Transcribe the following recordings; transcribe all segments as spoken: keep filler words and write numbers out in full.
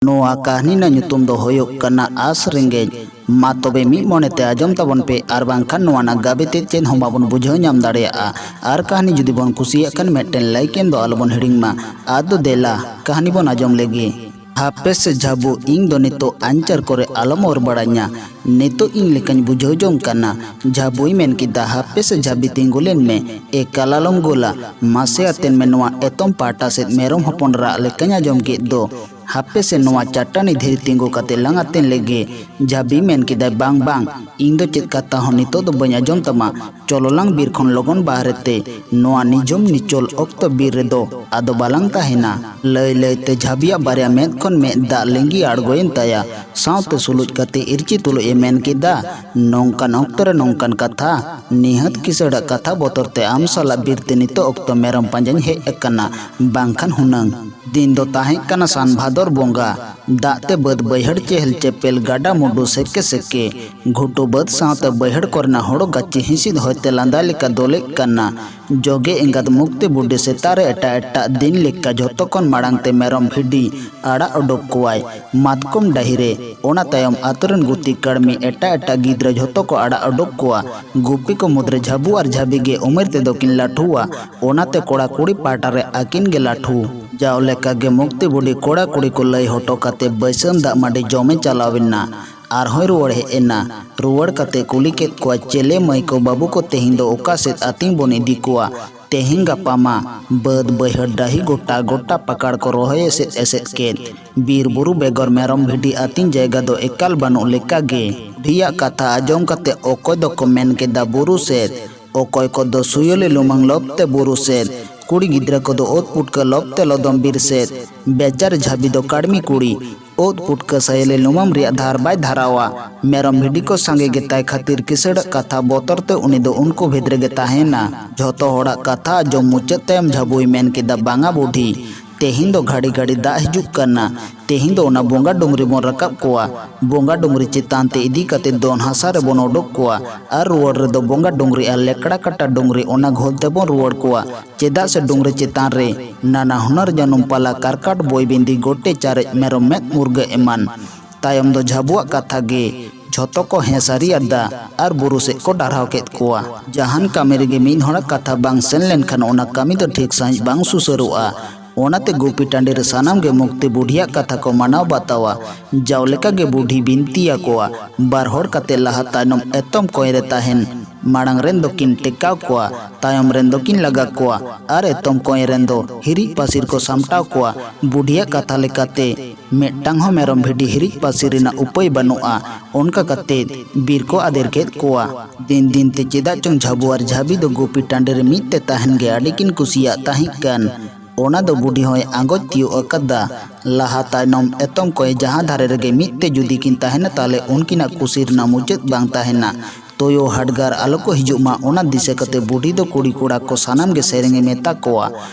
ᱱᱚᱣᱟ ᱠᱟᱹᱦᱱᱤ ᱨᱮᱱᱟᱜ ᱧᱩᱛᱩᱢ ᱫᱚ ᱦᱩᱭᱩᱜ ᱠᱟᱱᱟ ᱟᱸᱥ ᱨᱮᱸᱜᱮᱡ᱾ ᱢᱟ ᱛᱚᱵᱮ ᱢᱤᱫ ᱢᱚᱱᱮᱛᱮ ᱟᱸᱡᱚᱢ ᱛᱟᱵᱚᱱ ᱯᱮ, ᱟᱨ ᱵᱟᱝᱠᱷᱟᱱ ᱱᱚᱣᱟ ᱨᱮᱱᱟᱜ ᱜᱟᱵᱮ ᱛᱮᱫ ᱪᱮᱫ ᱦᱚᱸ ᱵᱟᱵᱚᱱ ᱵᱩᱡᱷᱟᱹᱣ ᱧᱟᱢ ᱫᱟᱲᱮᱭᱟᱜᱼᱟ᱾ ᱟᱨ ᱠᱟᱹᱦᱱᱤ ᱡᱩᱫᱤ ᱵᱚᱱ ᱠᱩᱥᱤᱭᱟᱜ ᱠᱷᱟᱱ ᱢᱤᱫᱴᱮᱱ ᱞᱟᱭᱤᱠ ᱮᱢ ᱫᱚ ᱟᱞᱚᱵᱚᱱ ᱦᱤᱲᱤᱧ ᱢᱟ᱾ ᱟᱫᱚ ᱫᱮᱞᱟ ᱠᱟᱹᱦᱱᱤ ᱵᱚᱱ ᱟᱸᱡᱚᱢ ᱞᱮᱜᱮ᱾ ᱦᱟᱯᱮ ᱥᱮ ᱡᱷᱟᱵᱩ, ᱤᱧ ᱫᱚ ᱱᱤᱛᱚᱜ ᱟᱧᱪᱟᱨ ᱠᱚᱨᱮ ᱟᱞᱚᱢ ᱚᱨ ᱵᱟᱲᱟᱧᱟ᱾ ᱱᱤᱛᱚᱜ ᱤᱧ ᱞᱮᱠᱟᱧ ᱵᱩᱡᱷᱟᱹᱣ ᱡᱚᱝ ᱠᱟᱱᱟ᱾ ᱡᱷᱟᱵᱩᱭ ᱢᱮᱱ ᱠᱮᱫᱟ, ᱦᱟᱯᱮ ᱥᱮ ᱡᱷᱟᱵᱤ, ᱛᱤᱸᱜᱩ ᱞᱮᱱ ᱢᱮ᱾ ᱮᱠᱟᱞ ᱟᱞᱚᱢ ᱜᱳᱞᱟ᱾ ᱢᱟᱥᱮ ᱟᱛᱮᱱ ᱢᱮ ᱱᱚᱣᱟ ᱮᱛᱚᱢ ᱯᱟᱦᱴᱟ ᱥᱮᱫ ᱢᱮᱨᱚᱢ ᱦᱚᱯᱚᱱ ᱨᱟᱜ ᱞᱮᱠᱟᱧ ᱟᱸᱡᱚᱢ ᱠᱮᱫ ᱫᱚ᱾ ᱦᱟᱯᱮ ᱥᱮ ᱱᱚᱣᱟ ᱪᱟᱴᱟᱱᱤ ᱫᱷᱤᱨᱤ ᱛᱤᱸᱜᱩ ᱠᱟᱛᱮ ᱞᱟᱝ ᱟᱛᱮᱱ ᱞᱮᱜᱮ᱾ ᱡᱷᱟᱵᱤ ᱢᱮᱱ ᱠᱮᱫᱟᱭ, ᱵᱟᱝ, ᱵᱟᱝ, ᱤᱧ ᱫᱚ ᱪᱮᱫ ᱠᱟᱛᱷᱟ ᱦᱚᱸ ᱱᱤᱛᱚᱜ ᱫᱚ ᱵᱟᱹᱧ ᱟᱸᱡᱚᱢ ᱛᱟᱢᱟ᱾ ᱪᱚᱞᱚ ᱞᱟᱝ ᱵᱤᱨ ᱠᱷᱚᱱ ᱞᱚᱜᱚᱱ ᱵᱟᱦᱨᱮ ᱛᱮ᱾ ᱱᱚᱣᱟ ᱱᱤᱡᱷᱩᱢ ᱱᱤᱪᱚᱞ ᱚᱠᱛᱚ ᱵᱤᱨ ᱨᱮᱫᱚ ᱟᱫᱚ ᱵᱟᱞᱟᱝ ᱛᱟᱦᱮᱱᱟ᱾ ᱞᱟᱹᱭ ᱞᱟᱹᱭ ᱛᱮ ᱡᱷᱟᱵᱤᱭᱟᱜ ᱵᱟᱨᱭᱟ ᱢᱮᱫ ᱠᱷᱚᱱ ᱢᱮᱫ ᱫᱟᱜ ᱞᱤᱸᱜᱤ ᱟᱬᱜᱚᱭᱮᱱ ᱛᱟᱭᱟ᱾ ᱥᱟᱶᱛᱮ ᱥᱩᱞᱩᱡ ᱠᱟᱛᱮ ᱤᱨᱪᱤ ᱛᱩᱞᱩᱡ ᱮ ᱢᱮᱱ ᱠᱮᱫᱟ, ᱱᱚᱝᱠᱟᱱ ᱚᱠᱛᱚ ᱨᱮ ᱱᱚᱝᱠᱟᱱ ᱠᱟᱛᱷᱟ? ᱱᱤᱦᱟᱹᱛ ᱠᱤᱥᱟᱹᱲᱟᱜ ᱠᱟᱛᱷᱟ ᱵᱚᱛᱚᱨ ᱛᱮ ᱟᱢ ᱥᱟᱞᱟᱜ ᱵᱤᱨ ᱛᱮ ᱱᱤᱛᱚᱜ ᱚᱠᱛᱚ ᱢᱮᱨᱚᱢ ᱯᱟᱸᱡᱟᱧ ᱦᱮᱡ ᱟᱠᱟᱱᱟ, ᱵᱟᱝᱠᱷᱟᱱ ᱦᱩᱱᱟᱹᱝ᱾ ᱫᱤᱱ ᱫᱚ ᱛᱟᱦᱮᱸ ᱠᱟᱱᱟ ᱥᱟᱱ ᱵᱷᱟᱫᱚᱨ ᱵᱚᱸᱜᱟ᱾ ᱫᱟᱜ ᱛᱮ ᱵᱟᱹᱫᱽ ᱵᱟᱹᱭᱦᱟᱹᱲ ᱪᱮᱦᱮᱞ ᱪᱮᱯᱮᱞ, ᱜᱟᱰᱟ ᱢᱩᱰᱩ ᱥᱮᱠᱮ ᱥᱮᱠᱮ᱾ ᱜᱷᱩᱴᱩ ᱵᱟᱹᱫᱽ ᱥᱟᱶᱛᱮ ᱵᱟᱹᱭᱦᱟᱹᱲ ᱠᱚᱨᱮᱱᱟᱜ ᱦᱳᱲᱳ ᱜᱟᱹᱪᱷᱤ ᱦᱤᱸᱥᱤᱫ ᱦᱚᱭᱛᱮ ᱞᱟᱸᱫᱟ ᱞᱮᱠᱟ ᱫᱚᱞᱮᱜ ᱠᱟᱱᱟ᱾ ᱡᱚᱜᱮ ᱮᱸᱜᱟᱛ ᱢᱩᱠᱛᱤ ᱵᱩᱰᱷᱤ ᱥᱮᱛᱟᱜ ᱨᱮ ᱮᱴᱟᱜ ᱮᱴᱟᱜ ᱫᱤᱱ ᱞᱮᱠᱟ ᱡᱷᱚᱛᱚ ᱠᱷᱚᱱ ᱢᱟᱲᱟᱝ ᱛᱮ ᱢᱮᱨᱚᱢ ᱵᱷᱤᱰᱤ ᱟᱲᱟᱜ ᱚᱰᱚᱠ ᱠᱚᱣᱟᱭ ᱢᱟᱛᱠᱚᱢ ᱰᱟᱹᱦᱤ ᱨᱮ᱾ ᱚᱱᱟ ᱛᱟᱭᱚᱢ ᱟᱛᱳ ᱨᱮᱱ ᱜᱩᱛᱤ ᱠᱟᱹᱲᱢᱤ, ᱮᱴᱟᱜ ᱮᱴᱟᱜ ᱜᱤᱫᱽᱨᱟᱹ ᱡᱷᱚᱛᱚ ᱠᱚ ᱟᱲᱟᱜ ᱚᱰᱚᱠ ᱠᱚᱣᱟ᱾ ᱜᱩᱯᱤ ᱠᱚ ᱢᱩᱫᱽᱨᱮ ᱡᱷᱟᱹᱵᱩ ᱟᱨ ᱡᱷᱟᱹᱵᱤ ᱜᱮ ᱩᱢᱮᱨ ᱛᱮᱫᱚ ᱠᱤᱱ ᱞᱟᱹᱴᱷᱩᱣᱟ᱾ ᱚᱱᱟᱛᱮ ᱠᱚᱲᱟ ᱠᱩᱲᱤ ᱯᱟᱦᱴᱟ ᱨᱮ ᱟᱹᱠᱤᱱ ᱜᱮ ᱞᱟᱹᱴᱷᱩ᱾ ᱡᱟᱣ ᱞᱮᱠᱟ ᱜᱮ ᱢᱩᱠᱛᱤ ᱵᱩᱰᱷᱤ ᱠᱚᱲᱟ ᱠᱩᱲᱤ ᱠᱚ ᱞᱟᱹᱭ ᱦᱚᱴᱚ ᱠᱟᱛᱮ ᱵᱟᱹᱭᱥᱟᱹᱢ ᱫᱟᱜ ᱢᱟᱹᱰᱤ ᱡᱚᱢᱮ ᱪᱟᱞᱟᱣ ᱮᱱᱟ᱾ ᱟᱨᱦᱚᱸᱭ ᱨᱩᱣᱟᱹᱲ ᱦᱮᱡ ᱮᱱᱟ᱾ ᱨᱩᱣᱟᱹᱲ ᱠᱟᱛᱮ ᱠᱩᱞᱤ ᱠᱮᱫ ᱠᱚᱣᱟ, ᱪᱮᱞᱮ ᱢᱟᱹᱭ ᱠᱚ ᱵᱟᱹᱵᱩ ᱠᱚ, ᱛᱮᱦᱮᱧ ᱫᱚ ᱚᱠᱟ ᱥᱮᱫ ᱟᱹᱛᱤᱧ ᱵᱚᱱ ᱤᱫᱤ ᱠᱚᱣᱟ? ᱛᱮᱦᱮᱧ ᱜᱟᱯᱟ ᱢᱟ ᱵᱟᱹᱫᱽ ᱵᱟᱹᱭᱦᱟᱹᱲ ᱰᱟᱹᱦᱤ ᱜᱚᱴᱟ ᱜᱚᱴᱟ ᱯᱟᱠᱟᱲ ᱠᱚ ᱨᱚᱦᱚᱭ ᱮᱥᱮᱫ ᱮᱥᱮᱫ ᱠᱮᱫ᱾ ᱵᱤᱨ ᱵᱩᱨᱩ ᱵᱮᱜᱚᱨ ᱢᱮᱨᱚᱢ ᱵᱷᱤᱰᱤ ᱟᱹᱛᱤᱧ ᱡᱟᱭᱜᱟ ᱫᱚ ᱮᱠᱟᱞ ᱵᱟᱹᱱᱩᱜ ᱞᱮᱠᱟ ᱜᱮ᱾ ᱵᱩᱰᱷᱤᱭᱟᱜ ᱠᱟᱛᱷᱟ ᱟᱸᱡᱚᱢ ᱠᱟᱛᱮ ᱚᱠᱚᱭ ᱫᱚᱠᱚ ᱢᱮᱱ ᱠᱮᱫᱟ ᱵᱩᱨᱩ ᱥᱮᱫ, ᱚᱠᱚᱭ ᱠᱚᱫᱚ ᱥᱩᱭᱟᱹᱞᱤ ᱞᱩᱢᱟᱹᱝ ᱞᱚᱵ ᱛᱮ ᱵᱩᱨᱩ ᱥᱮᱫ, ᱠᱩᱲᱤ ᱜᱤᱫᱽᱨᱟᱹ ᱠᱚᱫᱚ ᱩᱫ ᱯᱩᱴᱠᱟᱹ ᱞᱚᱵ ᱛᱮ ᱞᱚᱫᱚᱢ ᱵᱤᱨ ᱥᱮᱫ᱾ ᱵᱮᱪᱟᱨ ᱡᱷᱟᱹᱵᱤ ᱫᱚ ᱠᱟᱹᱲᱢᱤ ᱠᱩᱲᱤ, ᱩᱫ ᱯᱩᱴᱠᱟᱹ ᱥᱟᱭᱟᱞᱤ ᱞᱩᱢᱟᱹᱝ ᱨᱮᱭᱟᱜ ᱫᱷᱟᱨ ᱵᱟᱭ ᱫᱷᱟᱨᱟᱣᱟ᱾ ᱢᱮᱨᱚᱢ ᱵᱷᱤᱰᱤ ᱠᱚ ᱥᱟᱸᱜᱮ ᱜᱮᱛᱟᱭ ᱠᱷᱟᱹᱛᱤᱨ ᱠᱤᱥᱟᱹᱲᱟᱜ ᱠᱟᱛᱷᱟ ᱵᱚᱛᱚᱨ ᱛᱮ ᱩᱱᱤ ᱫᱚ ᱩᱱᱠᱩ ᱵᱷᱮᱫ ᱨᱮᱜᱮ ᱛᱟᱦᱮᱸᱱᱟ᱾ ᱡᱷᱚᱛᱚ ᱦᱚᱲᱟᱜ ᱠᱟᱛᱷᱟ ᱟᱸᱡᱚᱢ ᱢᱩᱪᱟᱹᱫ ᱛᱟᱭᱚᱢ ᱡᱷᱟᱹᱵᱩᱭ ᱢᱮᱱ ᱠᱮᱫᱟ, ᱵᱟᱝᱟ ᱵᱩᱰᱷᱤ, ᱛᱮᱦᱮᱧ ᱫᱚ ᱜᱷᱟᱹᱲᱤ ᱜᱷᱟᱹᱲᱤ ᱫᱟᱜ ᱦᱤᱡᱩᱜ ᱠᱟᱱᱟ᱾ ᱛᱮᱦᱮᱧ ᱫᱚ ᱚᱱᱟ ᱵᱚᱸᱜᱟ ᱰᱩᱝᱨᱤ ᱵᱚᱱ ᱨᱟᱠᱟᱵ ᱠᱚᱣᱟ᱾ ᱵᱚᱸᱜᱟ ᱰᱩᱝᱨᱤ ᱪᱮᱛᱟᱱ ᱛᱮ ᱤᱫᱤ ᱠᱟᱛᱮ ᱫᱚᱱ ᱦᱟᱥᱟ ᱨᱮᱵᱚᱱ ᱚᱰᱚᱠ ᱠᱚᱣᱟ᱾ ᱟᱨ ᱨᱩᱣᱟᱹᱲ ᱨᱮᱫᱚ ᱵᱚᱸᱜᱟ ᱰᱩᱝᱨᱤ ᱟᱨ ᱞᱮᱠᱲᱟ ᱠᱟᱴᱟ ᱰᱩᱝᱨᱤ ᱚᱱᱟ ᱜᱷᱳᱞ ᱛᱮᱵᱚᱱ ᱨᱩᱣᱟᱹᱲ ᱠᱚᱣᱟ᱾ ᱪᱮᱫᱟᱜ ᱥᱮ ᱰᱩᱝᱨᱤ ᱪᱮᱛᱟᱱ ᱨᱮ ᱱᱟᱱᱟ ᱦᱩᱱᱟᱹᱨ ᱡᱟᱹᱱᱩᱢ ᱯᱟᱞᱟ, ᱠᱟᱨᱠᱟᱴ, ᱵᱳᱭ ᱵᱤᱸᱫᱤ, ᱜᱚᱴᱮ ᱪᱟᱨᱮᱡ, ᱢᱮᱨᱚᱢ ᱢᱮᱫ ᱢᱩᱨᱜᱟᱹ ᱮᱢᱟᱱ᱾ ᱛᱟᱭᱚᱢ ᱫᱚ ᱡᱷᱟᱵᱩᱣᱟᱜ ᱠᱟᱛᱷᱟ ᱜᱮ ᱡᱷᱚᱛᱚ ᱠᱚ ᱦᱮᱸ ᱥᱟᱹᱨᱤ ᱟᱫᱟ ᱟᱨ ᱵᱩᱨᱩ ᱥᱮᱫ ᱠᱚ ᱰᱟᱨᱦᱟᱣ ᱠᱮᱫ ᱠᱚᱣᱟ᱾ ᱡᱟᱦᱟᱱ ᱠᱟᱹᱢᱤ ᱨᱮᱜᱮ ᱢᱤᱫ ᱦᱚᱲᱟᱜ ᱠᱟᱛᱷᱟ ᱵᱟᱝ ᱥᱮᱱ ᱞᱮᱱᱠᱷᱟᱱ ᱚᱱᱟ ᱠᱟᱹᱢᱤ ᱫᱚ ᱴᱷᱤᱠ ᱥᱟᱺᱦᱤᱡ ᱵᱟᱝ ᱥᱩᱥᱟᱹᱨᱚᱜᱼᱟ᱾ ᱚᱱᱟᱛᱮ ᱜᱩᱯᱤ ᱴᱟᱺᱰᱤ ᱨᱮ ᱥᱟᱱᱟᱢ ᱜᱮ ᱢᱩᱠᱛᱤ ᱵᱩᱰᱷᱤᱭᱟᱜ ᱠᱟᱛᱷᱟ ᱠᱚ ᱢᱟᱱᱟᱣ ᱵᱟᱛᱟᱣᱟ᱾ ᱡᱟᱣ ᱞᱮᱠᱟ ᱜᱮ ᱵᱩᱰᱷᱤ ᱵᱤᱱᱛᱤ ᱟᱠᱚᱣᱟ᱾ ᱵᱟᱨ ᱦᱚᱲ ᱠᱟᱛᱮ ᱞᱟᱦᱟ ᱛᱟᱭᱱᱚᱢ ᱮᱛᱚᱢ ᱠᱚᱸᱭ ᱨᱮ ᱛᱟᱦᱮᱱ ᱢᱟᱲᱟᱝ ᱨᱮᱱ ᱫᱚᱠᱤᱱ ᱴᱮᱠᱟᱣ ᱠᱚᱣᱟ, ᱛᱟᱭᱚᱢ ᱨᱮᱱ ᱫᱚᱠᱤᱱ ᱞᱟᱜᱟ ᱠᱚᱣᱟ ᱟᱨ ᱮᱛᱚᱢ ᱠᱚᱸᱭ ᱨᱮᱱ ᱫᱚ ᱦᱤᱨᱤᱡ ᱯᱟᱹᱥᱤᱨ ᱠᱚ ᱥᱟᱢᱴᱟᱣ ᱠᱚᱣᱟ᱾ ᱵᱩᱰᱷᱤᱭᱟᱜ ᱠᱟᱛᱷᱟ ᱞᱮᱠᱟᱛᱮ ᱢᱤᱫᱴᱟᱝ ᱦᱚᱸ ᱢᱮᱨᱚᱢ ᱵᱷᱤᱰᱤ ᱦᱤᱨᱤᱡ ᱯᱟᱹᱥᱤᱨ ᱨᱮᱱᱟᱜ ᱩᱯᱟᱹᱭ ᱵᱟᱹᱱᱩᱜᱼᱟ᱾ ᱚᱱᱠᱟ ᱠᱟᱛᱮ ᱵᱤᱨ ᱠᱚ ᱟᱫᱮᱨ ᱠᱮᱫ ᱠᱚᱣᱟ᱾ ᱫᱤᱱ ᱫᱤᱱ ᱛᱮ ᱪᱮᱫᱟᱜ ᱪᱚᱝ ᱡᱷᱟᱵᱩ ᱟᱨ ᱡᱷᱟᱵᱤ ᱫᱚ ᱜᱩᱯᱤ ᱴᱟᱺᱰᱤ ᱨᱮ ᱢᱤᱫ ᱛᱮ ᱛᱟᱦᱮᱱ ᱜᱮ ᱟᱹᱰᱤ ᱠᱤᱱ ᱠᱩᱥᱤᱭᱟᱜ ᱛᱟᱦᱮᱸ ᱠᱟᱱ᱾ ᱚᱱᱟ ᱫᱚ ᱵᱩᱰᱷᱤ ᱦᱚᱸᱭ ᱟᱸᱜᱚᱪ ᱛᱤᱭᱳᱜ ᱟᱠᱟᱫᱟ᱾ ᱞᱟᱦᱟ ᱛᱟᱭᱱᱚᱢ ᱮᱛᱚᱢ ᱠᱚᱸᱭ ᱡᱟᱦᱟᱸ ᱫᱷᱟᱨᱮ ᱨᱮᱜᱮ ᱢᱤᱫ ᱛᱮ ᱡᱩᱫᱤ ᱠᱤᱱ ᱛᱟᱦᱮᱱᱟ, ᱛᱟᱦᱞᱮ ᱩᱱᱠᱤᱱᱟᱜ ᱠᱩᱥᱤ ᱨᱮᱱᱟᱜ ᱢᱩᱪᱟᱹᱫ ᱵᱟᱝ ᱛᱟᱦᱮᱱᱟ᱾ ᱛᱳᱭᱳ ᱦᱟᱰᱜᱟᱨ ᱟᱞᱚ ᱠᱚ ᱦᱤᱡᱩᱜ ᱢᱟ, ᱚᱱᱟ ᱫᱤᱥᱟᱹ ᱠᱟᱛᱮ ᱵᱩᱰᱷᱤ ᱫᱚ ᱠᱩᱲᱤ ᱠᱚᱲᱟ ᱠᱚ ᱥᱟᱱᱟᱢ ᱜᱮ ᱥᱮᱨᱮᱧ ᱮ ᱢᱮᱛᱟ ᱠᱚᱣᱟ᱾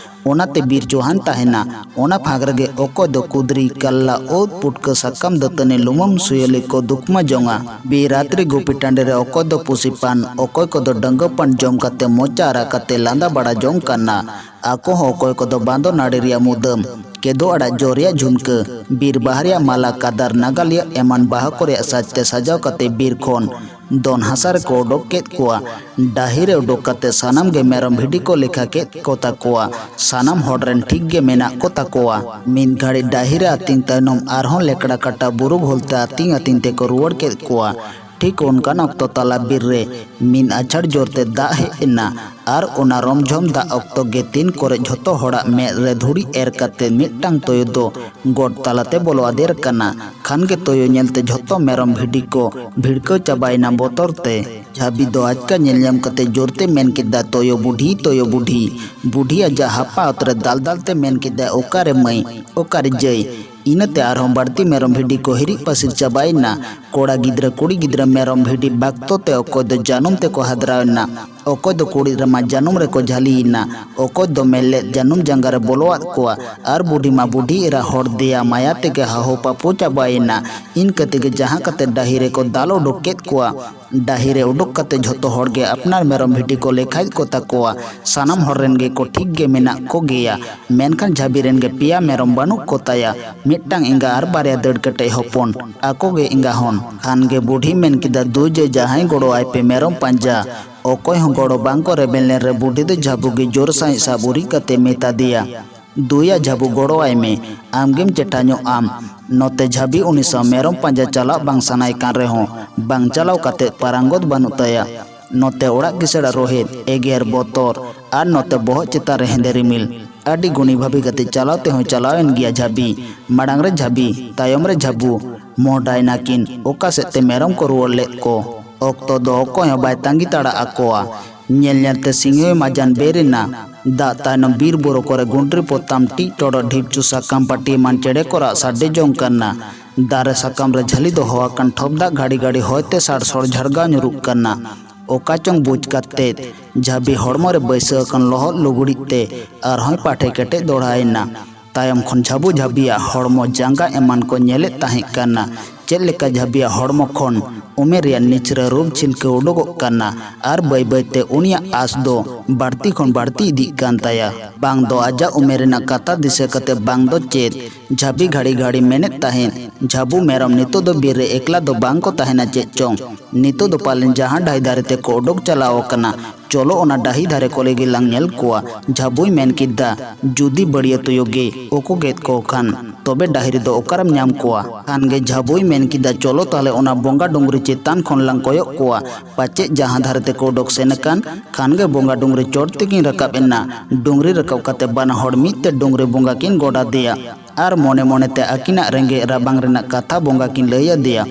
ᱚᱱᱟᱛᱮ ᱵᱤᱨ ᱪᱳᱦᱟᱱ ᱛᱟᱦᱮᱱᱟ᱾ ᱚᱱᱟ ᱯᱷᱟᱸᱠ ᱨᱮᱜᱮ ᱚᱠᱚᱭ ᱫᱚ ᱠᱩᱫᱽᱨᱤ, ᱠᱟᱞᱞᱟ, ᱳᱫ, ᱯᱩᱴᱠᱟᱹ, ᱥᱟᱠᱟᱢ ᱫᱟᱹᱛᱟᱹᱱᱤ, ᱞᱩᱢᱟᱹᱢ ᱥᱩᱭᱟᱹᱞᱤ ᱠᱚ ᱫᱩᱠᱢᱟ ᱡᱚᱝᱟ᱾ ᱵᱤᱨ ᱨᱟᱛᱨᱤ ᱜᱩᱯᱤ ᱴᱟᱺᱰᱤ ᱨᱮ ᱚᱠᱚᱭ ᱫᱚ ᱯᱩᱥᱤ ᱯᱟᱱ, ᱚᱠᱚᱭ ᱠᱚᱫᱚ ᱰᱟᱹᱝᱜᱟᱹ ᱯᱟᱱ ᱡᱚᱢ ᱠᱟᱛᱮ ᱢᱚᱪᱟ ᱟᱨᱟᱜ ᱠᱟᱛᱮ ᱞᱟᱸᱫᱟ ᱵᱟᱲᱟ ᱡᱚᱝ ᱠᱟᱱᱟ᱾ ᱟᱠᱚ ᱦᱚᱸ ᱚᱠᱚᱭ ᱠᱚᱫᱚ ᱵᱟᱸᱫᱚ ᱱᱟᱹᱲᱤ ᱨᱮᱭᱟᱜ ᱢᱩᱫᱟᱹᱢ, ᱠᱮᱫᱳ ᱟᱲᱟᱜ ᱡᱚ ᱨᱮᱭᱟᱜ ᱡᱷᱩᱱᱠᱟᱹ, ᱵᱤᱨ ᱵᱟᱦᱟ ᱨᱮᱭᱟᱜ ᱢᱟᱞᱟ, ᱠᱟᱫᱟᱨ, ᱱᱟᱜᱟᱞᱤᱭᱟᱹ ᱮᱢᱟᱱ ᱵᱟᱦᱟ ᱠᱚ ᱨᱮᱭᱟᱜ ᱥᱟᱡᱽ ᱛᱮ ᱥᱟᱡᱟᱣ ᱠᱟᱛᱮ ᱵᱤᱨ ᱠᱷᱚᱱ ᱫᱚᱱ ᱦᱟᱥᱟ ᱨᱮᱠᱚ ᱚᱰᱚᱠ ᱠᱮᱫ ᱠᱚᱣᱟ᱾ ᱰᱟᱹᱦᱤ ᱨᱮ ᱚᱰᱚᱠ ᱠᱟᱛᱮ ᱥᱟᱱᱟᱢ ᱜᱮ ᱢᱮᱨᱚᱢ ᱵᱷᱤᱰᱤ ᱠᱚ ᱞᱮᱠᱷᱟ ᱠᱮᱫ ᱠᱚ ᱛᱟᱠᱚᱣᱟ᱾ ᱥᱟᱱᱟᱢ ᱦᱚᱲ ᱨᱮᱱ ᱴᱷᱤᱠ ᱜᱮ ᱢᱮᱱᱟᱜ ᱠᱚ ᱛᱟᱠᱚᱣᱟ᱾ ᱢᱤᱫ ᱜᱷᱟᱹᱲᱤ ᱰᱟᱹᱦᱤ ᱨᱮ ᱟᱹᱛᱤᱧ ᱛᱟᱭᱱᱚᱢ ᱟᱨᱦᱚᱸ ᱞᱮᱠᱲᱟ ᱠᱟᱴᱟ ᱵᱩᱨᱩ ᱜᱷᱚᱞ ᱛᱮ ᱟᱹᱛᱤᱧ ᱟᱹᱛᱤᱧ ᱛᱮᱠᱚ ᱨᱩᱣᱟᱹᱲ ᱠᱮᱫ ᱠᱚᱣᱟ᱾ ᱴᱷᱤᱠ ᱚᱱᱠᱟᱱ ᱚᱠᱛᱚ ᱛᱟᱞᱟ ᱵᱤᱨ ᱨᱮ ᱢᱤᱫ ᱟᱪᱷᱟᱲ ᱡᱳᱨ ᱛᱮ ᱫᱟᱜ ᱦᱮᱡ ᱮᱱᱟ᱾ ᱟᱨ ᱚᱱᱟ ᱨᱚᱢᱡᱷᱚᱢ ᱫᱟᱜ ᱚᱠᱛᱚ ᱜᱮ ᱛᱤᱱ ᱠᱚᱨᱮ ᱡᱷᱚᱛᱚ ᱦᱚᱲᱟᱜ ᱢᱮᱫ ᱨᱮ ᱫᱷᱩᱲᱤ ᱮᱨ ᱠᱟᱛᱮ ᱢᱤᱫᱴᱟᱝ ᱛᱳᱭᱳ ᱫᱚ ᱜᱚᱴ ᱛᱟᱞᱟᱛᱮ ᱵᱚᱞᱚ ᱟᱫᱮᱨ ᱠᱟᱱᱟ᱾ ᱠᱷᱟᱱ ᱜᱮ ᱛᱳᱭᱳ ᱧᱮᱞᱛᱮ ᱡᱷᱚᱛᱚ ᱢᱮᱨᱚᱢ ᱵᱷᱤᱰᱤ ᱠᱚ ᱵᱷᱤᱲᱠᱟᱹᱣ ᱪᱟᱵᱟᱭᱮᱱᱟ ᱵᱚᱛᱚᱨ ᱛᱮ᱾ ᱡᱷᱟᱹᱵᱤ ᱫᱚ ᱟᱪᱠᱟ ᱧᱮᱞ ᱧᱟᱢ ᱠᱟᱛᱮ ᱡᱳᱨ ᱛᱮ ᱢᱮᱱ ᱠᱮᱫᱟ, "ᱛᱳᱭᱳ ᱵᱩᱰᱷᱤ, ᱛᱳᱭᱳ ᱵᱩᱰᱷᱤ!" ᱵᱩᱰᱷᱤ ᱟᱡᱟᱜ ᱦᱟᱯᱟ ᱚᱛ ᱨᱮ ᱫᱟᱞ ᱫᱟᱞ ᱛᱮ ᱢᱮᱱ ᱠᱮᱫᱟ, "ᱚᱠᱟᱨᱮ ᱢᱟᱹᱭ? ᱚᱠᱟᱨᱮ ᱡᱟᱹᱭ?" ᱤᱱᱟᱹᱛᱮ ᱟᱨᱦᱚᱸ ᱵᱟᱹᱲᱛᱤ ᱢᱮᱨᱚᱢ ᱵᱷᱤᱰᱤ ᱠᱚ ᱦᱤᱨᱤᱡ ᱯᱟᱹᱥᱤᱨ ᱪᱟᱵᱟᱭᱮᱱᱟ᱾ ᱠᱚᱲᱟ ᱜᱤᱫᱽᱨᱟᱹ ᱠᱩᱲᱤ ᱜᱤᱫᱽᱨᱟᱹ ᱢᱮᱨᱚᱢ ᱵᱷᱤᱰᱤ ᱵᱟᱠᱛᱚ ᱛᱮ ᱚᱠᱚᱭ ᱫᱚ ᱡᱟᱹᱱᱩᱢ ᱛᱮᱠᱚ ᱦᱟᱫᱽᱨᱟᱣᱮᱱᱟ, ᱚᱠᱚᱭ ᱫᱚ ᱠᱩᱲᱤᱫ ᱨᱮᱢᱟ ᱡᱟᱹᱱᱩᱢ ᱨᱮᱠᱚ ᱡᱷᱟᱹᱞᱤᱭᱮᱱᱟ, ᱚᱠᱚᱭ ᱫᱚ ᱢᱮᱞᱮᱫ ᱡᱟᱹᱱᱩᱢ ᱡᱟᱸᱜᱟ ᱨᱮ ᱵᱚᱞᱚᱣᱟᱫ ᱠᱚᱣᱟ᱾ ᱟᱨ ᱵᱩᱰᱷᱤ ᱢᱟ ᱵᱩᱰᱷᱤ ᱮᱨᱟ ᱦᱚᱲ ᱫᱮᱭᱟ ᱢᱟᱭᱟ ᱛᱮᱜᱮ ᱦᱟᱦᱚ ᱯᱟᱯᱚ ᱪᱟᱵᱟᱭᱮᱱᱟ᱾ ᱤᱱᱠᱟᱹ ᱛᱮᱜᱮ ᱡᱟᱦᱟᱸ ᱠᱟᱛᱮ ᱰᱟᱹᱦᱤ ᱨᱮᱠᱚ ᱫᱟᱞ ᱩᱰᱩᱠ ᱠᱮᱫ ᱠᱚᱣᱟ᱾ ᱰᱟᱹᱦᱤ ᱨᱮ ᱩᱰᱩᱠ ᱠᱟᱛᱮ ᱡᱷᱚᱛᱚ ᱦᱚᱲ ᱜᱮ ᱟᱯᱱᱟᱨ ᱢᱮᱨᱚᱢ ᱵᱷᱤᱰᱤ ᱠᱚ ᱞᱮᱠᱷᱟᱭᱮᱫ ᱠᱚ ᱛᱟᱠᱚᱣᱟ᱾ ᱥᱟᱱᱟᱢ ᱦᱚᱲ ᱨᱮᱱ ᱜᱮ ᱠᱚ ᱴᱷᱤᱠ ᱜᱮ ᱢᱮᱱᱟᱜ ᱠᱚ ᱜᱮᱭᱟ, ᱢᱮᱱᱠᱷᱟᱱ ᱡᱷᱟᱹᱵᱤ ᱨᱮᱱ ᱜᱮ ᱯᱮᱭᱟ ᱢᱮᱨᱚᱢ ᱵᱟᱹᱱᱩᱜ ᱠᱚ ᱛᱟᱭᱟ᱾ ᱢᱤᱫᱴᱟᱝ ᱮᱸᱜᱟ ᱟᱨ ᱵᱟᱨᱭᱟ ᱫᱟᱹᱲ ᱠᱮᱴᱮᱡ ᱦᱚᱯᱚᱱ, ᱟᱠᱚ ᱜᱮ ᱮᱸᱜᱟ ᱦᱚᱱ᱾ ᱠᱷᱟᱱ ᱜᱮ ᱵᱩᱰᱷᱤ ᱢᱮᱱ ᱠᱮᱫᱟ, "ᱫᱩ ᱡᱮ ᱡᱟᱦᱟᱸᱭ ᱜᱚᱲᱚ ᱟᱭ ᱯᱮ ᱢᱮᱨᱚᱢ ᱯᱟᱸᱡᱟ᱾" ᱚᱠᱚᱭ ᱦᱚᱸ ᱜᱚᱲᱚ ᱵᱟᱝ ᱠᱚ ᱨᱮᱵᱮᱱ ᱞᱮᱱ ᱨᱮ ᱵᱩᱰᱷᱤ ᱫᱚ ᱡᱷᱟᱹᱵᱩ ᱜᱮ ᱡᱳᱨ ᱥᱟᱺᱦᱤᱡ ᱥᱟᱵ ᱩᱨᱤᱡ ᱠᱟᱛᱮ ᱢᱮᱛᱟ ᱫᱮᱭᱟ, "ᱫᱩᱭᱟ ᱡᱷᱟᱹᱵᱩ, ᱜᱚᱲᱚ ᱟᱭ ᱢᱮ, ᱟᱢ ᱜᱮᱢ ᱪᱮᱴᱷᱟ ᱧᱚᱜ ᱟᱢ᱾" ᱱᱚᱛᱮ ᱡᱷᱟᱹᱵᱤ ᱩᱱᱤ ᱥᱟᱶ ᱢᱮᱨᱚᱢ ᱯᱟᱸᱡᱟ ᱪᱟᱞᱟᱜ ᱵᱟᱝ ᱥᱟᱱᱟᱭ ᱠᱟᱱ ᱨᱮᱦᱚᱸ ᱵᱟᱝ ᱪᱟᱞᱟᱣ ᱠᱟᱛᱮ ᱯᱟᱨᱟᱝᱜᱚᱛ ᱵᱟᱹᱱᱩᱜ ᱛᱟᱭᱟ᱾ ᱱᱚᱛᱮ ᱚᱲᱟᱜ ᱠᱤᱥᱟᱹᱲᱟᱜ ᱨᱳᱦᱮᱫ, ᱮᱜᱮᱨ, ᱵᱚᱛᱚᱨ ᱟᱨ ᱱᱚᱛᱮ ᱵᱚᱦᱚᱜ ᱪᱮᱛᱟᱱ ᱨᱮ ᱦᱮᱸᱫᱮ ᱨᱤᱢᱤᱞ᱾ ᱟᱹᱰᱤ ᱜᱩᱱᱤ ᱵᱷᱟᱹᱵᱤ ᱠᱟᱛᱮ ᱪᱟᱞᱟᱣ ᱛᱮᱦᱚᱸ ᱪᱟᱞᱟᱣᱮᱱ ᱜᱮᱭᱟ ᱡᱷᱟᱹᱵᱤ᱾ ᱢᱟᱲᱟᱝ ᱨᱮ ᱡᱷᱟᱹᱵᱤ, ᱛᱟᱭᱚᱢ ᱨᱮ ᱡᱷᱟᱹᱵᱩ᱾ ᱢᱚᱦᱰᱟᱭ ᱱᱟᱹᱠᱤᱱ ᱚᱠᱟ ᱥᱮᱫ ᱛᱮ ᱢᱮᱨᱚᱢ ᱠᱚ ᱨᱩᱣᱟᱹᱲ ᱞᱮᱫ ᱠᱚ᱾ ᱚᱠᱛᱚ ᱫᱚ ᱚᱠᱚᱭ ᱦᱚᱸ ᱵᱟᱭ ᱛᱟᱺᱜᱤ ᱛᱟᱲᱟ ᱟᱠᱚᱣᱟ᱾ ᱧᱮᱞ ᱧᱮᱞ ᱛᱮ ᱥᱤᱸᱜᱟᱹᱭ ᱢᱟᱡᱟᱱ ᱵᱮᱨ ᱮᱱᱟ᱾ ᱫᱟᱜ ᱛᱟᱭᱱᱚᱢ ᱵᱤᱨ ᱵᱩᱨᱩ ᱠᱚᱨᱮ ᱜᱩᱸᱰᱨᱤ ᱯᱚᱛᱟᱢ, ᱴᱤᱡ ᱴᱚᱰᱚᱜ, ᱰᱷᱤᱯᱪᱩ ᱥᱟᱠᱟᱢ ᱯᱟᱹᱴᱤ ᱮᱢᱟᱱ ᱪᱮᱬᱮ ᱠᱚ ᱨᱟᱜ ᱥᱟᱰᱮ ᱡᱚᱝ ᱠᱟᱱᱟ᱾ ᱫᱟᱨᱮ ᱥᱟᱠᱟᱢ ᱨᱮ ᱡᱷᱟᱹᱞᱤ ᱫᱚᱦᱚ ᱟᱠᱟᱱ ᱴᱷᱚᱯ ᱫᱟᱜ ᱜᱷᱟᱹᱲᱤ ᱜᱷᱟᱹᱲᱤ ᱦᱚᱭ ᱛᱮ ᱥᱟᱲ ᱥᱚᱲ ᱡᱷᱟᱲᱜᱟᱣ ᱧᱩᱨᱩᱜ ᱠᱟᱱᱟ᱾ ᱚᱠᱟ ᱪᱚᱝ ᱵᱩᱡᱽ ᱠᱟᱛᱮᱫ ᱡᱷᱟᱹᱵᱤ ᱦᱚᱲᱢᱚ ᱨᱮ ᱵᱟᱹᱭᱥᱟᱹᱣ ᱟᱠᱟᱱ ᱞᱚᱦᱚᱫ ᱞᱩᱜᱽᱲᱤᱡ ᱛᱮ ᱟᱨᱦᱚᱸᱭ ᱯᱟᱴᱷᱮ ᱠᱮᱴᱮᱡ ᱫᱚᱦᱲᱟᱭᱮᱱᱟ᱾ ᱛᱟᱭᱚᱢ ᱠᱷᱚᱱ ᱡᱷᱟᱹᱵᱩ ᱡᱷᱟᱹᱵᱤᱭᱟᱜ ᱦᱚᱲᱢᱚ, ᱡᱟᱸᱜᱟ ᱮᱢᱟᱱ ᱠᱚ ᱧᱮᱞᱮᱫ ᱛᱟᱦᱮᱸ ᱠᱟᱱᱟ᱾ ᱪᱮᱫ ᱞᱮᱠᱟ ᱡᱷᱟᱹᱵᱤᱭᱟᱜ ᱦᱚᱲᱢᱚ ᱠᱷᱚᱱ ᱩᱢᱮᱨ ᱨᱮᱭᱟᱜ ᱱᱤᱪᱷᱨᱟᱹ ᱨᱩᱯ ᱪᱷᱤᱱᱠᱟᱹᱣ ᱩᱰᱩᱠᱚᱜ ᱠᱟᱱᱟ ᱟᱨ ᱵᱟᱹᱭ ᱵᱟᱹᱭ ᱛᱮ ᱩᱱᱤᱭᱟᱜ ᱟᱸᱥ ᱫᱚ ᱵᱟᱹᱲᱛᱤ ᱠᱷᱚᱱ ᱵᱟᱹᱲᱛᱤ ᱤᱫᱤᱜ ᱠᱟᱱ ᱛᱟᱭᱟ᱾ ᱵᱟᱝ ᱫᱚ ᱟᱡᱟᱜ ᱩᱢᱮᱨ ᱨᱮᱱᱟᱜ ᱠᱟᱛᱷᱟ ᱫᱤᱥᱟᱹ ᱠᱟᱛᱮ, ᱵᱟᱝ ᱫᱚ ᱪᱮᱫ᱾ ᱡᱷᱟᱹᱵᱤ ᱜᱷᱟᱹᱲᱤ ᱜᱷᱟᱹᱲᱤ ᱢᱮᱱᱮᱫ ᱛᱟᱦᱮᱸᱫ, "ᱡᱷᱟᱹᱵᱩ ᱢᱮᱨᱚᱢ, ᱱᱤᱛᱚᱜ ᱫᱚ ᱵᱤᱨ ᱨᱮ ᱮᱠᱞᱟ ᱫᱚ ᱵᱟᱝ ᱠᱚ ᱛᱟᱦᱮᱱᱟ ᱪᱮᱫ ᱪᱚᱝ? ᱱᱤᱛᱚᱜ ᱫᱚ ᱯᱟᱞᱮᱱ ᱡᱟᱦᱟᱸ ᱰᱟᱹᱦᱤ ᱫᱷᱟᱨᱮ ᱛᱮᱠᱚ ᱚᱰᱚᱠ ᱪᱟᱞᱟᱣ ᱟᱠᱟᱱᱟ᱾ ᱪᱚᱞᱚ ᱚᱱᱟ ᱰᱟᱹᱦᱤ ᱫᱷᱟᱨᱮ ᱠᱚᱨᱮ ᱜᱮᱞᱟᱝ ᱧᱮᱞ ᱠᱚᱣᱟ᱾" ᱡᱷᱟᱹᱵᱩᱭ ᱢᱮᱱ ᱠᱮᱫᱟ, "ᱡᱩᱫᱤ ᱵᱟᱹᱲᱤᱭᱟᱹ ᱛᱩᱭᱩ ᱜᱮ ᱩᱠᱩ ᱜᱮᱫ ᱠᱚ ᱠᱷᱟᱱ, ᱛᱚᱵᱮ ᱰᱟᱹᱦᱤ ᱨᱮᱫᱚ ᱚᱠᱟᱨᱮᱢ ᱧᱟᱢ ᱠᱚᱣᱟ?" ᱠᱷᱟᱱ ᱜᱮ ᱡᱷᱟᱹᱵᱩᱭ ᱢᱮᱱ ᱠᱮᱫᱟ, "ᱪᱚᱞᱚ ᱛᱟᱦᱞᱮ ᱚᱱᱟ ᱵᱚᱸᱜᱟ ᱰᱩᱝᱨᱤ ᱪᱮᱛᱟᱱ ᱠᱷᱚᱱ ᱞᱟᱝ ᱠᱚᱭᱚᱜ ᱠᱚᱣᱟ, ᱯᱟᱪᱮᱫ ᱡᱟᱦᱟᱸ ᱫᱷᱟᱨᱮ ᱛᱮᱠᱚ ᱚᱰᱚᱠ ᱥᱮᱱ ᱟᱠᱟᱱ, ᱠᱷᱟᱱ ᱜᱮ ᱵᱚᱸᱜᱟ ᱰᱩᱝᱨᱤ ᱪᱚᱴ ᱛᱮᱠᱤᱱ ᱨᱟᱠᱟᱵ ᱮᱱᱟ᱾" ᱰᱩᱝᱨᱤ ᱨᱟᱠᱟᱵ ᱠᱟᱛᱮ ᱵᱟᱱᱟ ᱦᱚᱲ ᱢᱤᱫ ᱛᱮ ᱰᱩᱝᱨᱤ ᱵᱚᱸᱜᱟ ᱠᱤᱱ ᱜᱚᱰ ᱟᱫᱮᱭᱟ ᱟᱨ ᱢᱚᱱᱮ ᱢᱚᱱᱮ ᱛᱮ ᱟᱹᱠᱤᱱᱟᱜ ᱨᱮᱸᱜᱮᱡ ᱨᱟᱵᱟᱝ ᱨᱮᱱᱟᱜ ᱠᱟᱛᱷᱟ ᱵᱚᱸᱜᱟ ᱠᱤᱱ ᱞᱟᱹᱭ ᱟᱫᱮᱭᱟ᱾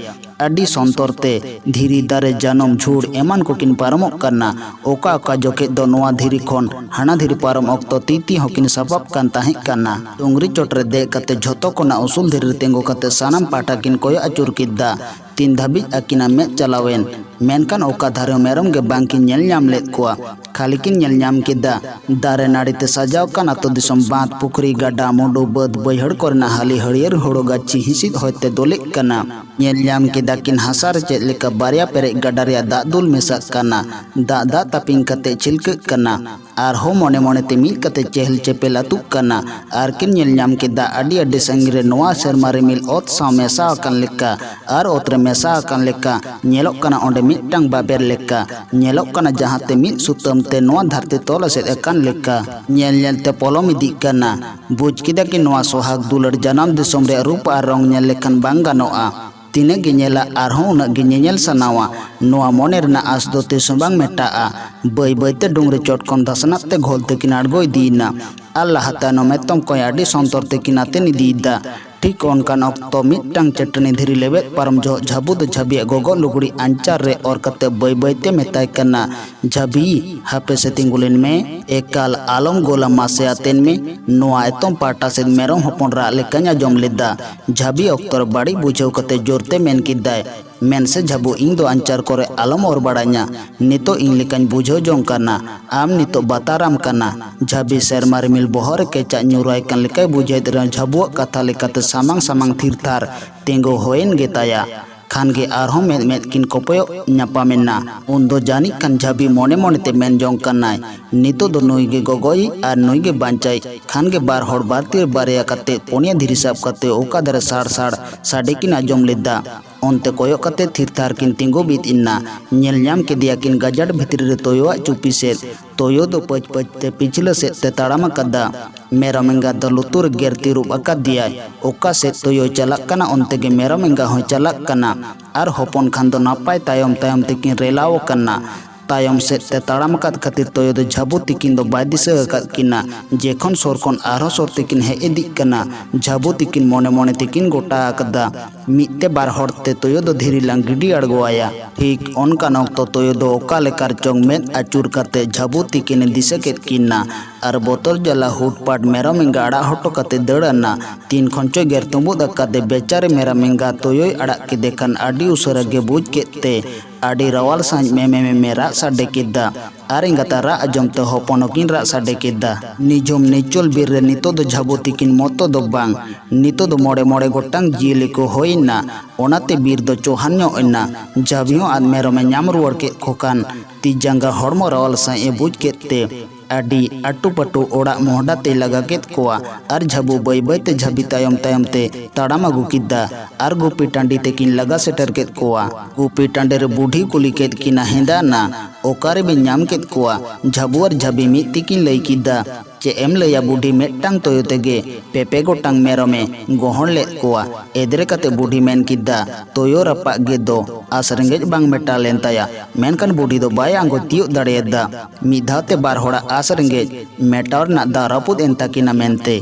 ᱟᱹᱰᱤ ᱥᱚᱱᱛᱚᱨ ᱛᱮ ᱫᱷᱤᱨᱤ, ᱫᱟᱨᱮ, ᱡᱟᱹᱱᱩᱢ, ᱡᱷᱩᱲ ᱮᱢᱟᱱ ᱠᱚᱠᱤᱱ ᱯᱟᱨᱚᱢᱚᱜ ᱠᱟᱱᱟ᱾ ᱚᱠᱟ ᱚᱠᱟ ᱡᱚᱠᱷᱮᱡ ᱫᱚ ᱱᱚᱣᱟ ᱫᱷᱤᱨᱤ ᱠᱷᱚᱱ ᱦᱟᱱᱟ ᱫᱷᱤᱨᱤ ᱯᱟᱨᱚᱢ ᱚᱠᱛᱚ ᱛᱤ ᱛᱤ ᱦᱚᱸᱠᱤᱱ ᱥᱟᱯᱟᱵ ᱠᱟᱱ ᱛᱟᱦᱮᱸ ᱠᱟᱱᱟ᱾ ᱰᱩᱝᱨᱤ ᱪᱚᱴ ᱨᱮ ᱫᱮᱡ ᱠᱟᱛᱮ ᱡᱷᱚᱛᱚ ᱠᱷᱚᱱᱟᱜ ᱩᱥᱩᱞ ᱫᱷᱤᱨᱤ ᱨᱮ ᱛᱤᱸᱜᱩ ᱠᱟᱛᱮ ᱥᱟᱱᱟᱢ ᱯᱟᱦᱴᱟ ᱠᱤᱱ ᱠᱚᱭᱚᱜ ᱟᱹᱪᱩᱨ ᱠᱮᱫᱟ᱾ ᱛᱤᱱ ᱫᱷᱟᱹᱵᱤᱡ ᱟᱹᱠᱤᱱᱟᱜ ᱢᱮᱫ ᱪᱟᱞᱟᱣᱮᱱ, ᱢᱮᱱᱠᱷᱟᱱ ᱚᱠᱟ ᱫᱷᱟᱨᱮ ᱦᱚᱸ ᱢᱮᱨᱚᱢ ᱜᱮ ᱵᱟᱝ ᱠᱤᱱ ᱧᱮᱞ ᱧᱟᱢ ᱞᱮᱫ ᱠᱚᱣᱟ᱾ ᱠᱷᱟᱹᱞᱤ ᱠᱤᱱ ᱧᱮᱞ ᱧᱟᱢ ᱠᱮᱫᱟ ᱫᱟᱨᱮ ᱱᱟᱹᱲᱤ ᱛᱮ ᱥᱟᱡᱟᱣ ᱠᱟᱱ ᱟᱛᱳ ᱫᱤᱥᱚᱢ, ᱵᱟᱸᱫᱽ, ᱯᱩᱠᱷᱨᱤ, ᱜᱟᱰᱟ, ᱢᱩᱰᱩ, ᱵᱟᱹᱫᱽ, ᱵᱟᱹᱭᱦᱟᱹᱲ ᱠᱚᱨᱮᱱᱟᱜ ᱦᱟᱹᱞᱤ ᱦᱟᱹᱨᱭᱟᱹᱲ ᱦᱳᱲᱳ ᱜᱟᱹᱪᱷᱤ ᱦᱤᱸᱥᱤᱫ ᱦᱚᱭᱛᱮ ᱫᱚᱞᱮᱜ ᱠᱟᱱᱟ᱾ ᱧᱮᱞ ᱧᱟᱢ ᱠᱮᱫᱟ ᱠᱤᱱ ᱦᱟᱥᱟ ᱨᱮ ᱪᱮᱫ ᱞᱮᱠᱟ ᱵᱟᱨᱭᱟ ᱯᱮᱨᱮᱡ ᱜᱟᱰᱟ ᱨᱮᱭᱟᱜ ᱫᱟᱜ ᱫᱩᱞ ᱢᱮᱥᱟᱜ ᱠᱟᱱᱟ᱾ ᱫᱟᱜ ᱫᱟᱜ ᱛᱟᱹᱯᱤᱧ ᱠᱟᱛᱮ ᱪᱷᱤᱞᱠᱟᱹᱜ ᱠᱟᱱᱟ᱾ ᱟᱨᱦᱚᱸ ᱢᱚᱱᱮ ᱢᱚᱱᱮ ᱛᱮ ᱢᱤᱫ ᱠᱟᱛᱮ ᱪᱮᱦᱮᱞ ᱪᱮᱯᱮᱞ ᱟᱹᱛᱩᱜ ᱠᱟᱱᱟ᱾ ᱟᱨ ᱠᱤᱱ ᱧᱮᱞ ᱧᱟᱢ ᱠᱮᱫᱟ ᱟᱹᱰᱤ ᱟᱹᱰᱤ ᱥᱟᱺᱜᱤᱧ ᱨᱮ ᱱᱚᱣᱟ ᱥᱮᱨᱢᱟ ᱨᱤᱢᱤᱞ ᱚᱛ ᱥᱟᱶ ᱢᱮᱥᱟ ᱟᱠᱟᱱ ᱞᱮᱠᱟ ᱟᱨ ᱚᱛ ᱨᱮ ᱢᱮᱥᱟ ᱟᱠᱟᱱ ᱞᱮᱠᱟ ᱧᱮᱞᱚᱜ ᱠᱟᱱᱟ᱾ ᱚᱸᱰᱮ ᱢᱤᱫᱴᱟᱝ ᱵᱟᱵᱮᱨ ᱞᱮᱠᱟ ᱧᱮᱞᱚᱜ ᱠᱟᱱᱟ, ᱡᱟᱦᱟᱸ ᱛᱮ ᱢᱤᱫ ᱥᱩᱛᱟᱹᱢ ᱛᱮ ᱱᱚᱣᱟ ᱫᱷᱟᱹᱨᱛᱤ ᱛᱚᱞ ᱮᱥᱮᱫ ᱟᱠᱟᱱ ᱞᱮᱠᱟ᱾ ᱧᱮᱞ ᱧᱮᱞ ᱛᱮ ᱯᱚᱞᱚᱢ ᱤᱫᱤᱜ ᱠᱟᱱᱟ᱾ ᱵᱩᱡᱽ ᱠᱮᱫᱟ ᱠᱤᱱ ᱱᱚᱣᱟ ᱥᱚᱦᱟᱜᱽ ᱫᱩᱞᱟᱹᱲ ᱡᱟᱱᱟᱢ ᱫᱤᱥᱚᱢ ᱨᱮᱭᱟᱜ ᱨᱩᱯ ᱟᱨ ᱨᱚᱝ ᱧᱮᱞ ᱞᱮᱠᱷᱟᱱ ᱵᱟᱝ ᱜᱟᱱᱚᱜᱼᱟ᱾ ᱛᱤᱱᱟᱹᱜ ᱜᱮ ᱧᱮᱞᱟ, ᱟᱨᱦᱚᱸ ᱩᱱᱟᱹᱜ ᱜᱮ ᱧᱮᱧᱮᱞ ᱥᱟᱱᱟᱣᱟ᱾ ᱱᱚᱣᱟ ᱢᱚᱱᱮ ᱨᱮᱱᱟᱜ ᱟᱸᱥ ᱫᱚ ᱛᱤᱥ ᱦᱚᱸ ᱵᱟᱝ ᱢᱮᱴᱟᱜᱼᱟ᱾ ᱵᱟᱹᱭ ᱵᱟᱹᱭ ᱛᱮ ᱰᱩᱝᱨᱤ ᱪᱚᱴ ᱠᱷᱚᱱ ᱫᱷᱟᱥᱱᱟᱜ ᱛᱮ ᱜᱷᱚᱞ ᱛᱮᱠᱤᱱ ᱟᱬᱜᱚ ᱤᱫᱤᱭᱮᱱᱟ᱾ ᱟᱨ ᱞᱟᱦᱟ ᱛᱟᱭᱱᱚᱢ ᱮᱛᱚᱢ ᱠᱚᱭ ᱟᱹᱰᱤ ᱥᱚᱱᱛᱚᱨ ᱛᱮᱠᱤᱱ ᱟᱛᱮᱱ ᱤᱫᱤᱭᱮᱫᱟ᱾ ᱴᱷᱤᱠ ᱚᱱᱠᱟᱱ ᱚᱠᱛᱚ ᱢᱤᱫᱴᱟᱝ ᱪᱟᱹᱴᱟᱹᱱᱤ ᱫᱷᱤᱨᱤ ᱞᱮᱵᱮᱫ ᱯᱟᱨᱚᱢ ᱡᱚᱦᱚᱜ ᱡᱷᱟᱹᱵᱩ ᱫᱚ ᱡᱷᱟᱹᱵᱤᱭᱟᱜ ᱜᱚᱜᱚᱜ ᱞᱩᱜᱽᱲᱤ ᱟᱧᱪᱟᱨ ᱨᱮ ᱚᱨ ᱠᱟᱛᱮ ᱵᱟᱹᱭ ᱵᱟᱹᱭ ᱛᱮ ᱢᱮᱛᱟᱭ ᱠᱟᱱᱟ, "ᱡᱷᱟᱹᱵᱤ, ᱦᱟᱯᱮ ᱥᱮ ᱛᱤᱸᱜᱩ ᱞᱮᱱ ᱢᱮ, ᱮᱠᱟᱞ ᱟᱞᱚᱢ ᱜᱳᱞᱟ, ᱢᱟᱥᱮ ᱟᱛᱮᱱ ᱢᱮ, ᱱᱚᱣᱟ ᱮᱛᱚᱢ ᱯᱟᱦᱴᱟ ᱥᱮᱫ ᱢᱮᱨᱚᱢ ᱦᱚᱯᱚᱱ ᱨᱟᱜ ᱞᱮᱠᱟᱧ ᱟᱸᱡᱚᱢ ᱞᱮᱫᱟ᱾" ᱡᱷᱟᱹᱵᱤ ᱚᱠᱛᱚ ᱨᱮ ᱵᱟᱹᱲᱤᱡ ᱵᱩᱡᱷᱟᱹᱣ ᱠᱟᱛᱮ ᱡᱳᱨ ᱛᱮ ᱢᱮᱱ ᱠᱮᱫᱟᱭ, "ᱢᱮᱱ ᱥᱮ ᱡᱷᱟᱹᱵᱩ, ᱤᱧ ᱫᱚ ᱟᱧᱪᱟᱨ ᱠᱚᱨᱮ ᱟᱞᱚᱢ ᱚᱨ ᱵᱟᱲᱟᱧᱟ᱾ ᱱᱤᱛᱚᱜ ᱤᱧ ᱞᱮᱠᱟᱧ ᱵᱩᱡᱷᱟᱹᱣ ᱡᱚᱝ ᱠᱟᱱᱟ, ᱟᱢ ᱱᱤᱛᱚᱜ ᱵᱟᱛᱟᱨᱟᱢ ᱠᱟᱱᱟ᱾" ᱡᱷᱟᱹᱵᱤ ᱥᱮᱨᱢᱟ ᱨᱤᱢᱤᱞ ᱵᱚᱦᱚᱜ ᱨᱮ ᱠᱮᱪᱟᱜ ᱧᱩᱨᱟᱭ ᱠᱟᱱ ᱞᱮᱠᱟᱭ ᱵᱩᱡᱷᱟᱹᱣᱮᱫ ᱨᱮᱦᱚᱸ ᱡᱷᱟᱹᱵᱩᱣᱟᱜ ᱠᱟᱛᱷᱟ ᱞᱮᱠᱟᱛᱮ ᱥᱟᱢᱟᱝ ᱥᱟᱢᱟᱝ ᱛᱷᱤᱨ ᱛᱷᱟᱨ ᱛᱤᱸᱜᱩ ᱦᱩᱭᱮᱱ ᱜᱮᱛᱟᱭᱟ᱾ ᱠᱷᱟᱱ ᱜᱮ ᱟᱨᱦᱚᱸ ᱢᱮᱫ ᱢᱮᱫ ᱠᱤᱱ ᱠᱚᱯᱚᱭᱚᱜ ᱧᱟᱯᱟᱢᱮᱱᱟ᱾ ᱩᱱᱫᱚ ᱡᱟᱹᱱᱤᱡ ᱠᱷᱟᱱ ᱡᱷᱟᱹᱵᱤ ᱢᱚᱱᱮ ᱢᱚᱱᱮ ᱛᱮ ᱢᱮᱱ ᱡᱚᱝ ᱠᱟᱱᱟᱭ, "ᱱᱤᱛᱚᱜ ᱫᱚ ᱱᱩᱭ ᱜᱮ ᱜᱚᱜᱚᱭᱤᱡ ᱟᱨ ᱱᱩᱭ ᱜᱮ ᱵᱟᱧᱪᱟᱭᱤᱡ᱾" ᱠᱷᱟᱱ ᱜᱮ ᱵᱟᱨ ᱦᱚᱲ ᱵᱟᱨ ᱛᱤ ᱨᱮ ᱵᱟᱨᱭᱟ ᱠᱟᱛᱮ ᱯᱩᱱᱭᱟ ᱫᱷᱤᱨᱤ ᱥᱟᱵ ᱠᱟᱛᱮ ᱚᱠᱟ ᱫᱷᱟᱨᱮ ᱥᱟᱲ ᱥᱟᱲ ᱥᱟᱰᱮ ᱠᱤᱱ ᱟᱸᱡᱚᱢ ᱞᱮᱫᱟ᱾ ᱚᱱᱛᱮ ᱠᱚᱭᱚᱜ ᱠᱟᱛᱮ ᱛᱷᱤᱨ ᱛᱷᱟᱨ ᱠᱤᱱ ᱛᱤᱸᱜᱩ ᱵᱤᱫ ᱮᱱᱟ᱾ ᱧᱮᱞ ᱧᱟᱢ ᱠᱮᱫᱮᱭᱟ ᱠᱤᱱ ᱜᱟᱡᱟᱲ ᱵᱷᱤᱛᱨᱤ ᱨᱮ ᱛᱳᱭᱳᱣᱟᱜ ᱪᱩᱯᱤ ᱥᱮᱫ᱾ ᱛᱳᱭᱳ ᱫᱚ ᱯᱟᱹᱪ ᱯᱟᱹᱪ ᱛᱮ ᱯᱤᱪᱷᱞᱟᱹ ᱥᱮᱫ ᱛᱮ ᱛᱟᱲᱟᱢ ᱟᱠᱟᱫᱟ᱾ ᱢᱮᱨᱚᱢ ᱮᱸᱜᱟ ᱫᱚ ᱞᱩᱛᱩᱨ ᱜᱮᱨ ᱛᱤᱨᱩᱵ ᱟᱠᱟᱫᱮᱭᱟᱭ᱾ ᱚᱠᱟ ᱥᱮᱫ ᱛᱳᱭᱳᱭ ᱪᱟᱞᱟᱜ ᱠᱟᱱᱟ, ᱚᱱᱛᱮ ᱜᱮ ᱢᱮᱨᱚᱢ ᱮᱸᱜᱟ ᱦᱚᱸᱭ ᱪᱟᱞᱟᱜ ᱠᱟᱱᱟ᱾ ᱟᱨ ᱦᱚᱯᱚᱱ ᱠᱷᱟᱱ ᱫᱚ ᱱᱟᱯᱟᱭ ᱛᱟᱭᱚᱢ ᱛᱟᱭᱚᱢ ᱛᱮᱠᱤᱱ ᱨᱮᱞᱟᱣ ᱟᱠᱟᱱᱟ᱾ ᱛᱟᱭᱚᱢ ᱥᱮᱫ ᱛᱮ ᱛᱟᱲᱟᱢ ᱟᱠᱟᱫ ᱠᱷᱟᱹᱛᱤᱨ ᱛᱚᱭᱚ ᱫᱚ ᱡᱷᱟᱵᱩ ᱛᱤᱠᱤᱱ ᱫᱚ ᱵᱟᱭ ᱫᱤᱥᱟᱹ ᱟᱠᱟᱫ ᱠᱤᱱᱟ᱾ ᱡᱮᱠᱷᱚᱱ ᱥᱩᱨ ᱠᱷᱚᱱ ᱟᱨᱦᱚᱸ ᱥᱩᱨ ᱛᱮᱠᱤᱱ ᱦᱮᱡ ᱤᱫᱤᱜ ᱠᱟᱱᱟ, ᱡᱷᱟᱵᱩ ᱛᱤᱠᱤᱱ ᱢᱚᱱᱮ ᱢᱚᱱᱮ ᱛᱮᱠᱤᱱ ᱜᱚᱴᱟ ᱟᱠᱟᱫᱟ, ᱢᱤᱫ ᱛᱮ ᱵᱟᱨ ᱦᱚᱲ ᱛᱮ ᱛᱚᱭᱚ ᱫᱚ ᱫᱷᱤᱨᱤ ᱞᱟᱝ ᱜᱤᱰᱤ ᱟᱬᱜᱚ ᱟᱭᱟ᱾ ᱴᱷᱤᱠ ᱚᱱᱠᱟᱱ ᱚᱠᱛᱚ ᱛᱚᱭᱚ ᱫᱚ ᱚᱠᱟ ᱞᱮᱠᱟ ᱨᱮᱪᱚᱝ ᱢᱮᱫ ᱟᱹᱪᱩᱨ ᱠᱟᱛᱮ ᱡᱷᱟᱵᱩ ᱛᱤᱠᱤᱱᱮ ᱫᱤᱥᱟᱹ ᱠᱮᱫ ᱠᱤᱱᱟ ᱟᱨ ᱵᱚᱛᱚᱨ ᱡᱟᱞᱟ ᱦᱩᱴᱯᱟᱴ ᱢᱮᱨᱚᱢ ᱮᱸᱜᱟ ᱟᱲᱟᱜ ᱦᱚᱴᱚ ᱠᱟᱛᱮ ᱫᱟᱹᱲ ᱟᱱᱟ᱾ ᱛᱤᱱ ᱠᱷᱚᱱ ᱪᱚᱭ ᱜᱮᱨ ᱛᱩᱸᱵᱩᱫ ᱟᱠᱟᱫᱮ ᱵᱮᱪᱟᱨᱮ ᱢᱮᱨᱚᱢ ᱮᱸᱜᱟ ᱛᱚᱭᱚᱭ ᱟᱲᱟᱜ ᱠᱮᱫᱮ ᱠᱷᱟᱱ ᱟᱹᱰᱤ ᱩᱥᱟᱹᱨᱟ ᱜᱮ ᱵᱩᱡᱽ ᱠᱮᱫ ᱛᱮ ᱟᱹᱰᱤ ᱨᱟᱣᱟᱞ ᱥᱟᱺᱦᱤᱡ ᱢᱮᱢᱮ ᱢᱮᱢᱮ ᱨᱟᱜ ᱥᱟᱰᱮ ᱠᱮᱫᱟ᱾ ᱟᱨ ᱮᱸᱜᱟᱛᱟᱜ ᱨᱟᱜ ᱟᱸᱡᱚᱢ ᱛᱮ ᱦᱚᱯᱚᱱ ᱦᱚᱸᱠᱤᱱ ᱨᱟᱜ ᱥᱟᱰᱮ ᱠᱮᱫᱟ᱾ ᱱᱤᱡᱷᱩᱢ ᱱᱤᱪᱚᱞ ᱵᱤᱨ ᱨᱮ ᱱᱤᱛᱚᱜ ᱫᱚ ᱡᱷᱟᱵᱚ ᱛᱤᱠᱤᱱ ᱢᱚᱛᱚ ᱫᱚ ᱵᱟᱝ, ᱱᱤᱛᱚᱜ ᱫᱚ ᱢᱚᱬᱮ ᱢᱚᱬᱮ ᱜᱚᱴᱟᱝ ᱡᱤᱭᱟᱹᱞᱤ ᱠᱚ ᱦᱩᱭ ᱮᱱᱟ᱾ ᱚᱱᱟᱛᱮ ᱵᱤᱨ ᱫᱚ ᱪᱚᱦᱟᱱ ᱧᱚᱜ ᱮᱱᱟ᱾ ᱡᱷᱟᱹᱵᱤ ᱦᱚᱸ ᱟᱫ ᱢᱮᱨᱚᱢᱮ ᱧᱟᱢ ᱨᱩᱣᱟᱹᱲ ᱠᱮᱫ ᱠᱚ ᱠᱷᱟᱱ ᱛᱤ ᱡᱟᱸᱜᱟ ᱦᱚᱲᱢᱚ ᱨᱟᱣᱟᱞ ᱥᱟᱺᱦᱤᱡ ᱮ ᱵᱩᱡᱽ ᱠᱮᱫ ᱛᱮ ᱟᱹᱰᱤ ᱟᱹᱴᱩᱯᱟᱹᱴᱩ ᱚᱲᱟᱜ ᱢᱚᱦᱰᱟ ᱛᱮᱭ ᱞᱟᱜᱟ ᱠᱮᱫ ᱠᱚᱣᱟ᱾ ᱟᱨ ᱡᱷᱟᱹᱵᱩ ᱵᱟᱹᱭ ᱵᱟᱹᱭ ᱛᱮ ᱡᱷᱟᱹᱵᱤ ᱛᱟᱭᱚᱢ ᱛᱟᱭᱚᱢ ᱛᱮ ᱛᱟᱲᱟᱢ ᱟᱹᱜᱩ ᱠᱮᱫᱟ ᱟᱨ ᱜᱩᱯᱤ ᱴᱟᱺᱰᱤ ᱛᱮᱠᱤᱱ ᱞᱟᱜᱟ ᱥᱮᱴᱮᱨ ᱠᱮᱫ ᱠᱚᱣᱟ᱾ ᱜᱩᱯᱤ ᱴᱟᱺᱰᱤ ᱨᱮ ᱵᱩᱰᱷᱤ ᱠᱩᱞᱤ ᱠᱮᱫ ᱠᱤᱱᱟ, "ᱦᱮᱸᱫᱟ ᱱᱟ, ᱚᱠᱟ ᱨᱮᱵᱤᱱ ᱧᱟᱢ ᱠᱮᱫ ᱠᱚᱣᱟ?" ᱡᱷᱟᱹᱵᱩ ᱟᱨ ᱡᱷᱟᱹᱵᱤ ᱢᱤᱫ ᱛᱮᱠᱤᱱ ᱞᱟᱹᱭ ᱠᱮᱫᱟ, "ᱪᱮᱫ ᱮᱢ ᱞᱟᱹᱭᱟ ᱵᱩᱰᱷᱤ, ᱢᱤᱫᱴᱟᱝ ᱛᱚᱭᱚ ᱛᱮᱜᱮ ᱯᱮ ᱯᱮ ᱜᱚᱴᱟᱝ ᱢᱮᱨᱚᱢᱮ ᱜᱚᱦᱚᱲ ᱞᱮᱫ ᱠᱚᱣᱟ᱾" ᱮᱫᱽᱨᱮ ᱠᱟᱛᱮ ᱵᱩᱰᱷᱤ ᱢᱮᱱ ᱠᱮᱫᱟ, "ᱛᱚᱭᱚ ᱨᱟᱯᱟᱜ ᱜᱮ ᱫᱚ ᱟᱥ ᱨᱮᱸᱜᱮᱡ ᱵᱟᱝ ᱢᱮᱴᱟᱣ ᱞᱮᱱ ᱛᱟᱭᱟ᱾" ᱢᱮᱱᱠᱷᱟᱱ ᱵᱩᱰᱷᱤ ᱫᱚ ᱵᱟᱭ ᱟᱸᱜᱚᱪ ᱛᱤᱭᱳᱜ ᱫᱟᱲᱮᱭᱟᱫᱟ᱾ ᱢᱤᱫ ᱫᱷᱟᱣ ᱛᱮ ᱵᱟᱨ ᱦᱚᱲᱟᱜ ᱟᱥ ᱨᱮᱸᱜᱮᱡ ᱢᱮᱴᱟᱣ ᱨᱮᱱᱟᱜ ᱫᱟᱣ ᱨᱟᱹᱯᱩᱫ ᱮᱱ ᱛᱟᱹᱠᱤᱱᱟ ᱢᱮᱱᱛᱮ᱾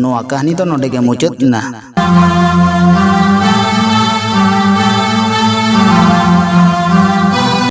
ᱱᱚᱣᱟ ᱠᱟᱹᱦᱱᱤ ᱫᱚ ᱱᱚᱰᱮ ᱜᱮ ᱢᱩᱪᱟᱹᱫ ᱮᱱᱟ᱾